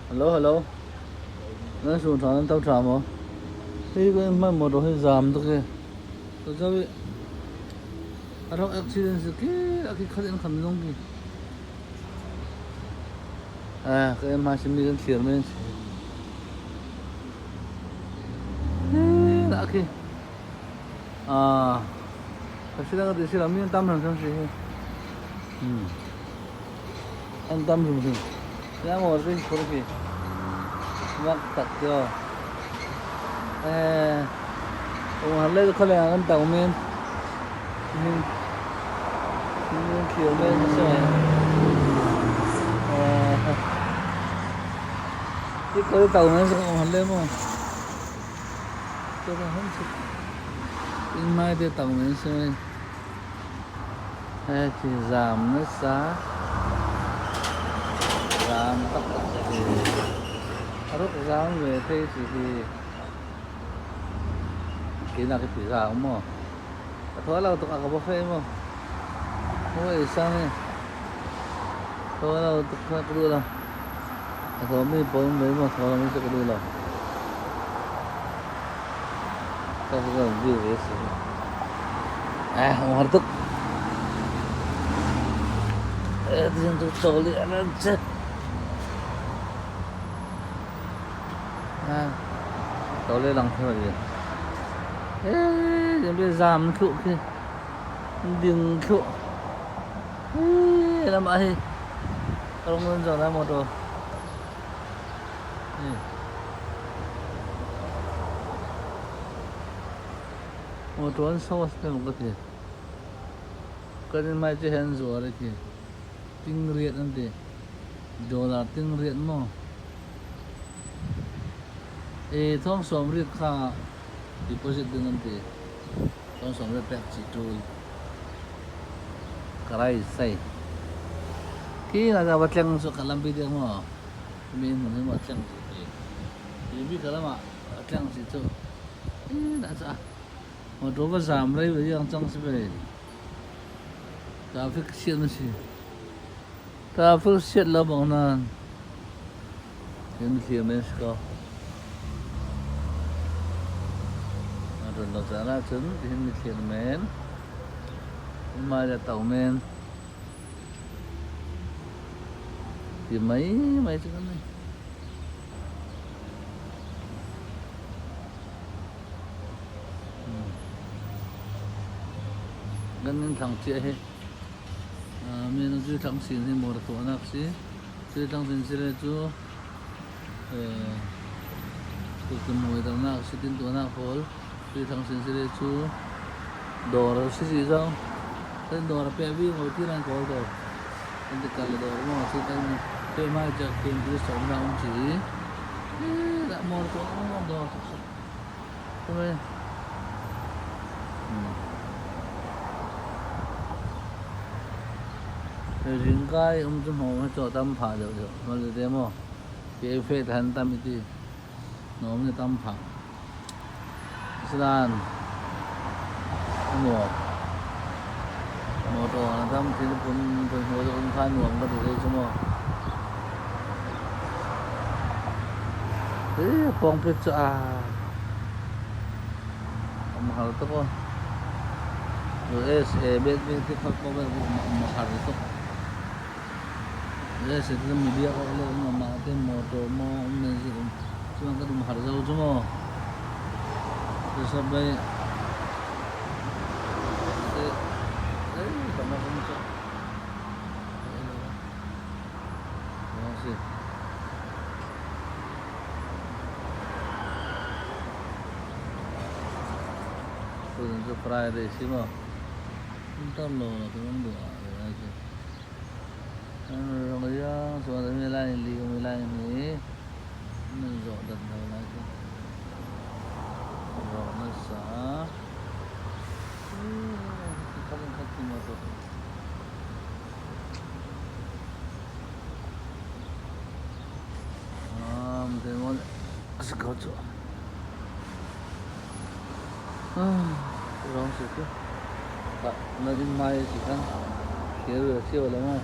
Hello hello nan su tha nan tau tha maw hei ka hman motor hi zam tuk e ka zo i a rawk accident si ke a khi khat in kham zong ki a ka em ha sim ni kan thlir men si a khi a ka si lang ti si la mi tam hram hram si hi An tam hrimhrim. Sia maw rin khur khi. Mak tak chu. Eh, ung har le khole an tau men. Hin hin thlir men se. Eh, ti ko tau men se ung har le mo. Cho ka hon chuk. In mai te tau men se. Hei khi zam nasa zam tak tak si a ruk zam ve thei si hi keimah khi pui zau maw ka thaw lo tuk a ka bawk hlei maw hawi sang hi thaw lo tuk kha ka duh lo a thaw mi pawl um ve maw thaw lo mi cu ka duh lo ka ka view ve si hi. Eh, har tuk. Eh, tiang tu choli anan che. Ah, choli lang thơ gì. Eh, yang bi zam thu khi. Ding thu. Eh, lam ai. Rong lên rồi na motor. Motor an sauce te maw ka ti. Kan in hmai cu hen zuar i ti. Ting riat an ti. Dollar ting riat maw. E thong sawm riat kha deposit ding an ti. Thong sawm riat pek chih tul. Ka rai sai. Khi na ka va tleng cu ka lampi ding maw. Mi hmun hi maw tleng cu ti. Mi ka lam ah tleng si cu. Motor va zaam rei ve iang cang si ve. Traffic siat na si. Traffic siat lo bang nan. Hin thlir men si ko. A run lo caan ahcun hin mi thlir men. Mai le to men. Ti mai mai cu kan nei. Kan in thlang chiah hi mi nu cu thlang sin hi maw tuahnak si. Cu thlang sin si le cu tukum darnak si tin tuahnak pawl. Cu thlang sin si le cu dawr si si zong. Kan dawr a peh vi ngo ti nan kawl dawr. Kan ti kal dawr mo si kan pe mai cha khin tu som na um chi. Dah mor ko dawr sak. Zingka i um cu hmawm hi caw tam phah deuh deuh. Mal te maw? Ke fe than tam iti. Nom ni tam phah. Asinain nuam. Motor na tam thil phun phun hmu cu kha nuam ka ti thei cu maw. Pawngpit cu a mahal tuk aw. USA bet mi khi khot ko mahal tuk. USA cu media ko le um ma te motor mo um men si um. Cuan ka dum har zo cu mo. Tu sab bai te ei kama kum cu. Si. Tuzan cu Friday si maw? Tar lo la tu ang duh ah le si. Rong yang chuan mi lai li mi lai ni nan zawh dat lo lai si. Ro na sa. Khat in khat ti mo to. Si ko cu. Rong si cu. Na in mai si kan. Thir ve cio lo maw?